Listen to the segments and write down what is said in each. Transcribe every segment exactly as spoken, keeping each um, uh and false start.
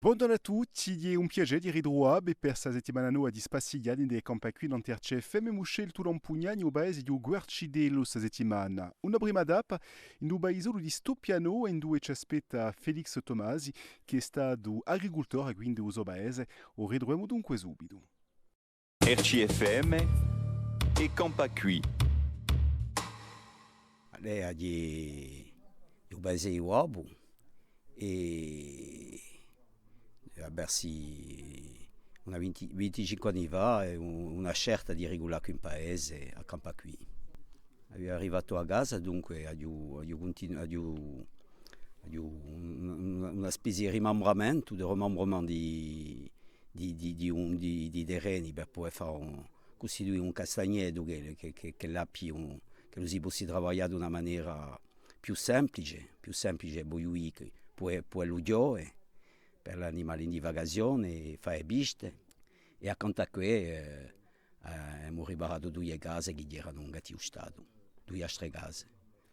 Bonghjornu à tutti, hè un piacè di ritruvà vi per sta settimana nova di Spassighjate in Campà quì nant'à R C F M. Emu sceltu l'Ampugnani, u paese di u Quercitellu sta settimana. Una prima tappa in u paisolu di Stuppianova, induve ci aspetta Felix Tomasi, chì hè statu agricultore quì in u so paese. U ritruvemu dunque subitu. R C F M è Campà quì. Allora, hè, hè u paese di u babbu è, eh, versu una vinti, vinticinque anni fà, hè un, una scelta di riculà quì in paese, à campà quì. Aghju arrivatu à casa, dunque, aghju, aghju continu-, aghju, aghju un, un, una spezia di rimembramentu, di rimembramentu di, di, di, di un, di, di terreni per pudè fà un, custituì un castagnetu chì, chì, chì, chì l'hà più, chì lu si possi travaglià d'una manera più simplice, più simplice, vogliu dì, chì pudè, pudè lu chjode, per l'animali in divagazione, fà e piste, è accantu à què, eh, eh, emu riparatu duie case chì eranu in cattivu statu, duie altre case,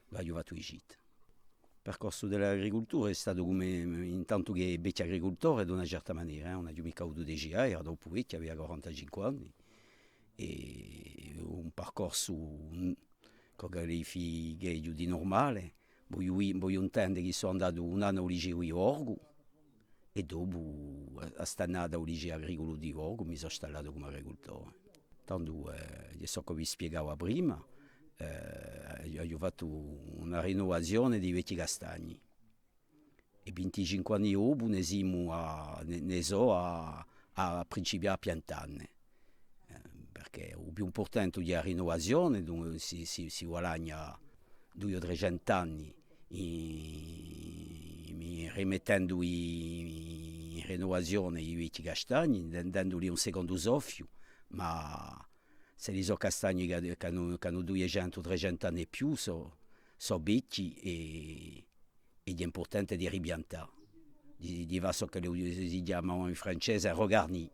l'aghju fattu e gite. U percorsu di l'agricultura hè statu cum'è, intantu chè vechju agricultore, d'una certa manera, eh, ùn aghju micca avutu dece anni, era troppu vechju, avia quarantacinque anni, è un percorsu, mm, ch'o qualificheghju di nurmale, vogliu, vogliu intende chì sò andatu un annu à u liceu di Borgu, è dopu, à, à st'annata à u liceu agriculu di Borgu, mi sò stallatu cum'è agricultore. Tandu, eh, hè ciò ch'o vi spiegava prima, eh, aghju, aghju fattu una rinnuvazione di i vechji castagni. È vinticinque anni dopu ne simu à, ne, ne sò à, à principià à piantà ne. Eh, perchè u più impurtante hè a rinnuvazione, dunque si, si, si guadagna dui o trecentu anni in, in rimettendu in, in rinnuvazione i vechji castagni, dan-, danduli un secondu soffiu, ma s'elli sò castagni chì, chì anu, chì anu duiecentu, trecentu anni è più, sò, sò vechji è, è hè impurtante di ripiantà, di, di fà ciò chì si chjama in francese regarni.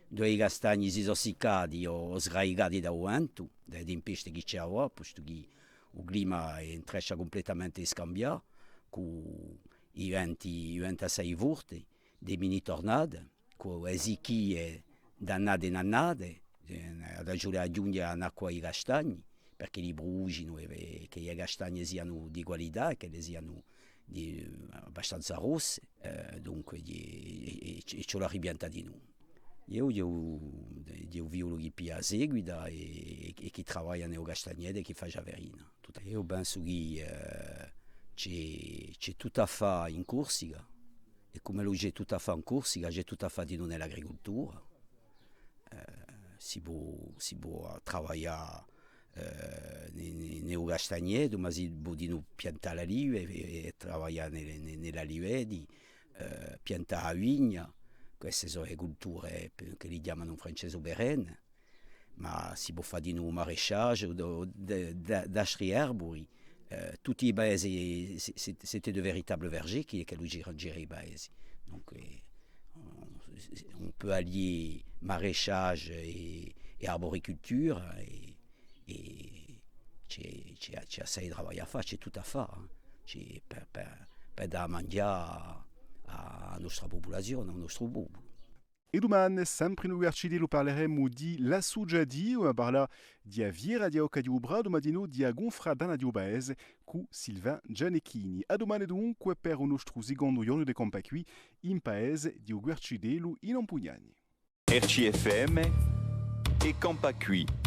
Duve i castagni si sò siccati o, o sradicati da u ventu, da e timpeste chì ci hè avà, postu chì u clima hè in traccia cumplettamente di scambià, cù i venti, i venti assai forti, di mini tornate, cù e sichje d'annate in annate, eh, hà da aghjunghje, aghjunghje à l'acqua à i castagni, perchè li brusginu è, è chì e castagne sianu di qualità è ch'elle sianu di, eh, abbastanza rosse, eh, dunque, di, è, è, è ci vole à ripiantà dinù. Eiu, eiu, eiu figliolu chì piglia a seguita è, è, è chì travaglia in e castagnette è chì face a farina. Tuttu, eiu pensu chì, eh, ci hè, ci hè tuttu à fà in Corsica, è cum'ellu ci hè tuttu à fà in Corsica, ci hè tuttu à fà dinù in l'agricultura. Eh, si pò, si pò travaglià, eh, in, in, in u castagnetu, ma si pò dinù piantà l'alive è, è, è travaglià in, in, in l'aliveti, eh, piantà a vigna, queste sò e culture, eh, chì li chjamanu in francese pérennes, ma si pò fà dinù u maraîchage, o d-, d-, d-, d'altri arburi. Eh, tutti i paesi, c'est, c'est, c'était de véritables vergers chì, chì anu in giru i paesi. Donc, eh, on, on peut allier maraîchage et, et arboriculture, et, et ci hè, ci hè, ci hè assai travagliu à fà, ci hè tuttu à fà, eh. Ci hè per, per, per dà à manghjà à, à a nostra pupulazione, à u nostru populu. È dumane, sempre in u Quercitellu, parleremu di l'associativu, à parlà di a fiera di a Bocca di u Pratu, ma dinù di a cunfraternità di u paese cù Sylvain Gianecchini. À dumane dunque per u nostru sicondu ghjornu di Campà quì in paese di u Quercitellu in Ampugnani. R C F M è Campà quì.